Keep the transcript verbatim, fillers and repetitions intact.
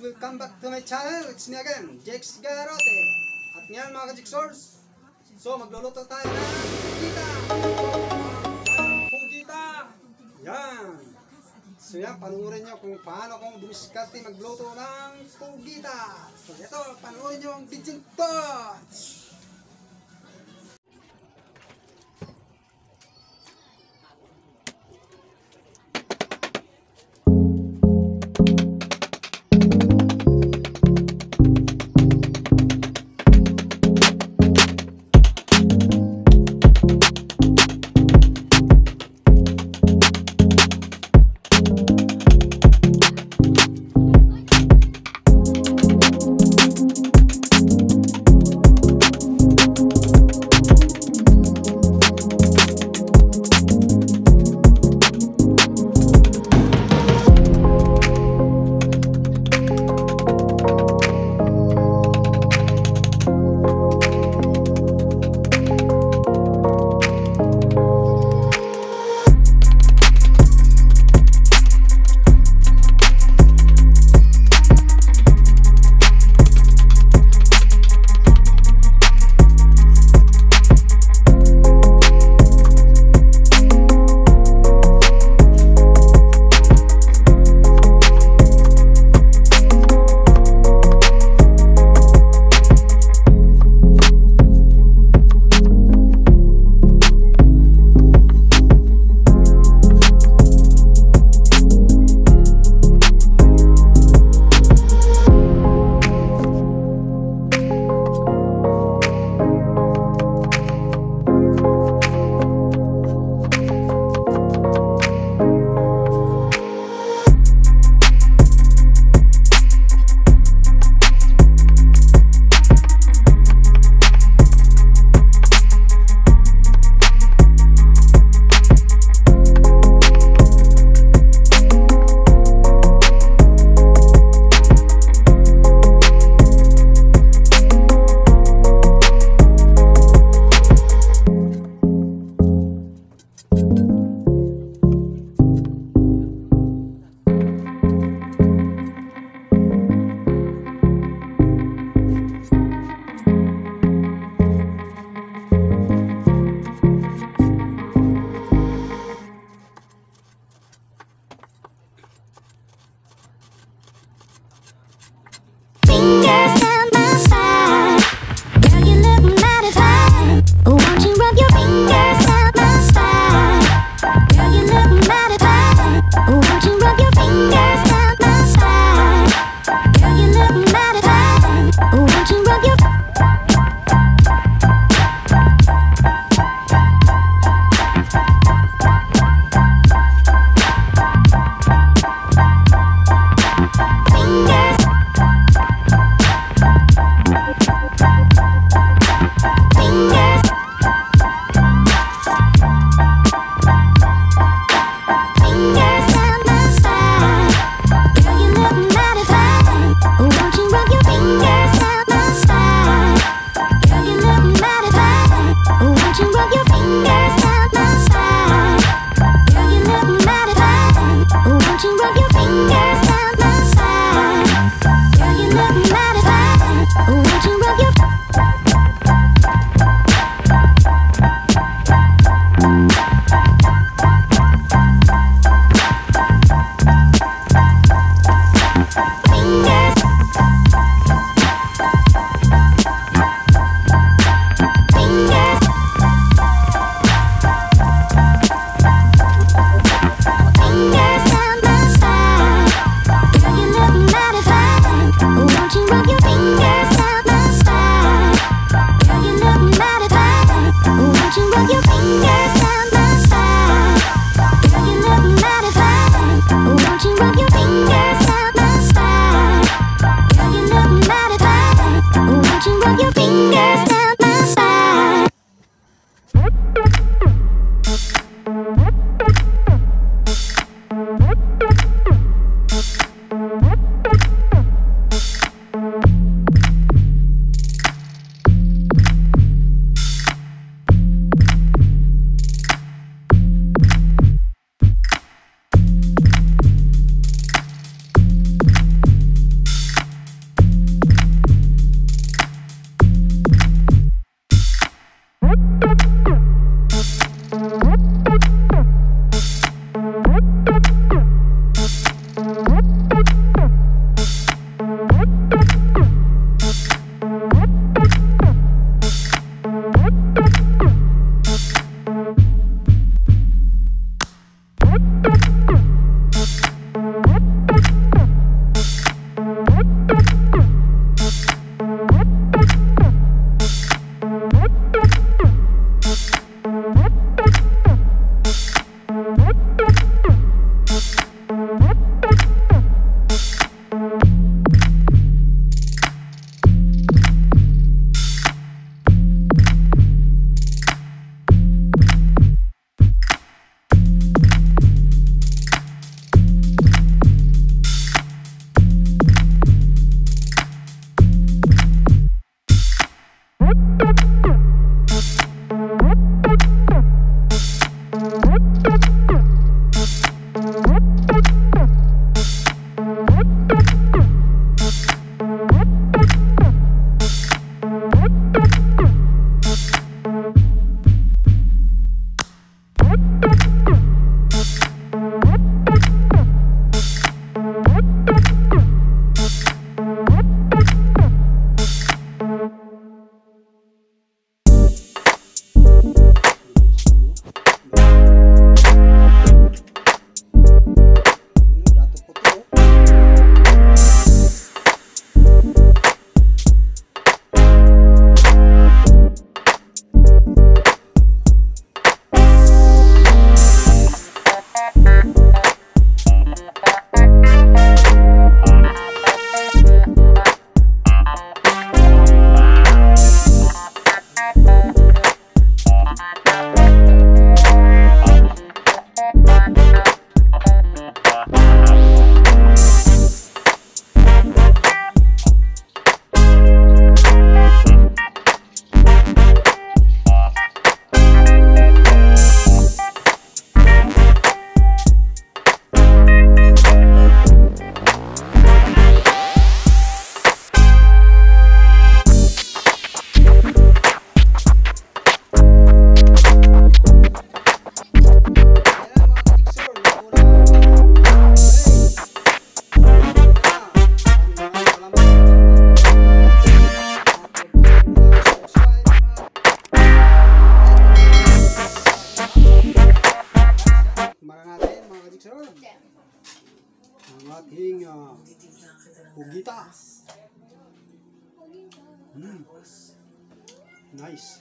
Welcome back to my channel. It's me again, Jex Garote. At ngayon, mga ka-Jexers, so magluluto tayo ng pugita. Pugita. Yan. So yan, panoorin nyo kung paano kong dumiskarte magluto ng pugita. So ito, panoorin nyo ang video to. Fingers down my spine. Girl, you look mighty fine. Won't you rub your fingers down my spine? Girl, you look mighty fine. Won't you rub your fingers down my spine? Girl, you look mighty fine. Won't you rub your fingers? Fingers. Fingers down my spine. Girl, you look mighty fine. Won't you rub your fingers down my spine? Girl, you look mighty fine. Won't you rub your fingers down my spine? Girl, you look mighty fine. Won't you rub your fingers down my spine? Girl, you look mighty fine. Won't you rub your fingers? Fingers. Para natin, mga kajigsaw, ang ating ah, pugita. Mm. Nice.